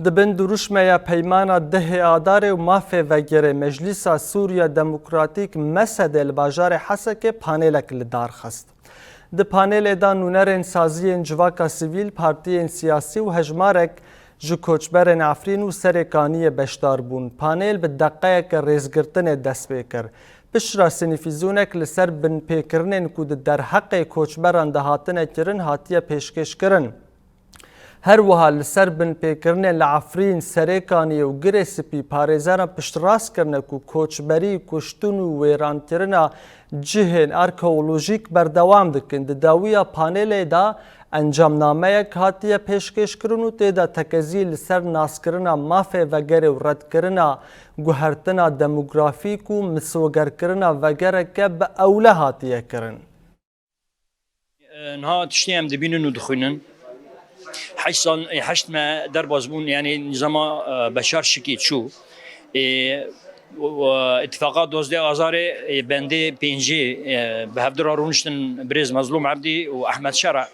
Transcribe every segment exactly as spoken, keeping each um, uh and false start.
Di bin dirûşmeya Peymana dehê Adarê û Mafê Vegerê Meclîsa Sûriya Demokratîk, mesedê, li bajarê Hesekê panêlek li dar xist. Di panêlê de nûnerên saziyên civaka sivîl, partiyên siyasî û hejmarek ji koçberên Efrîn û Serê Kaniyê beşdar bûn. Panêl bi deqeyeke rêzgirtinê dest pê kir. Piştre sînîfîzûnek li ser binpêkirinên ku di derheqê koçberan de hatine kirin hatiye pêşkêşkirin. Her wiha li ser binpêkirinên li Efrîn, Serê Kaniyê û Girê Spî parêzeran piştrast kirine ku koçberî, kuştin û wêrankirina cihên arkeolojîk berdewam dikin. Di dawiya panelê de encamnameyek hatiye pêşkêşkirin û tê de tekezî li ser naskirina mafê vegerê û redkirina guhertina demografîk û miswegerkirina vegereke bi ewle hatiye kirin. Niha tiştê em dibînin û dixwînin. Heşt sal, ê, heşt me derbas bûn, yanî nîzama, e, Beşar şikê çû. Ê, û, û, îtifaqa dozdeh Azarê, ê, bendê pêncî, ê, bi hevdira rûniştin birêz Mezlûm Ebdî û Ehmed Şera.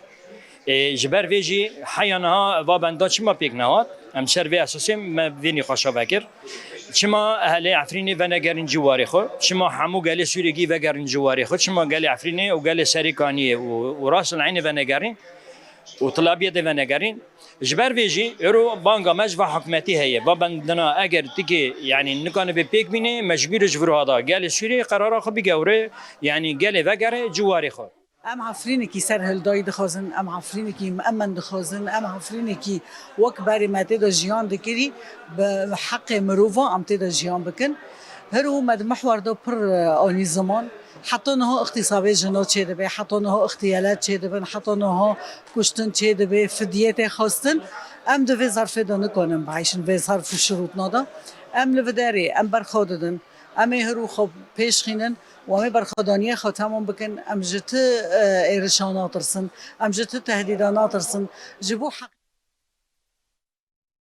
Ê, ji ber vê jî heya niha va benda çima pêk nehat? Em ser vê esasê me vê nîqaşa vekir. Çima ehlê Efrînê venegerin ciwarê xwe? Çima hemû gelê Sûriyekî vegerin ciwarê xwe? Çima gelê Efrînê û gelê Serê Kaniyê û, û Ras el Eynê venegerin û Tilabiyê de venegerin? Ji ber vê jî êro banga me ji va hikûmetê heye. Va bendina eger tikê, yanî nikanibe pêk bîne, mecbûr e ji vir hada gelê Sûriyê qerara xwe bigewre, yanî gelê vegere ciwarê xwe. Em Efrînekî serhildayî dixwazin, em Efrînekî emin dixwazin, em Efrînekî wek berê me tê de jiyan dikirî, bi heqê mirovan em tê de jiyan bikin. Her û me di mihwer de pir, e, anî ziman. Heta niha îxtîsabê jina çêdibe, heta niha îxtiyelet çêdibin, heta niha kuştin çêdibe, fidye tê xwestin. Em di vê zerfê de nikanin bieyşin, vê zerf û şirûtna de. Em li vê derê, em berxwe didin. Em ê her û xwe pêş xînin û em ê berxwedaniyê xwe temam bikin. Em ji ti, e, êrişa natirsin, em ji ti tehdîda natirsin. Ji bo heq.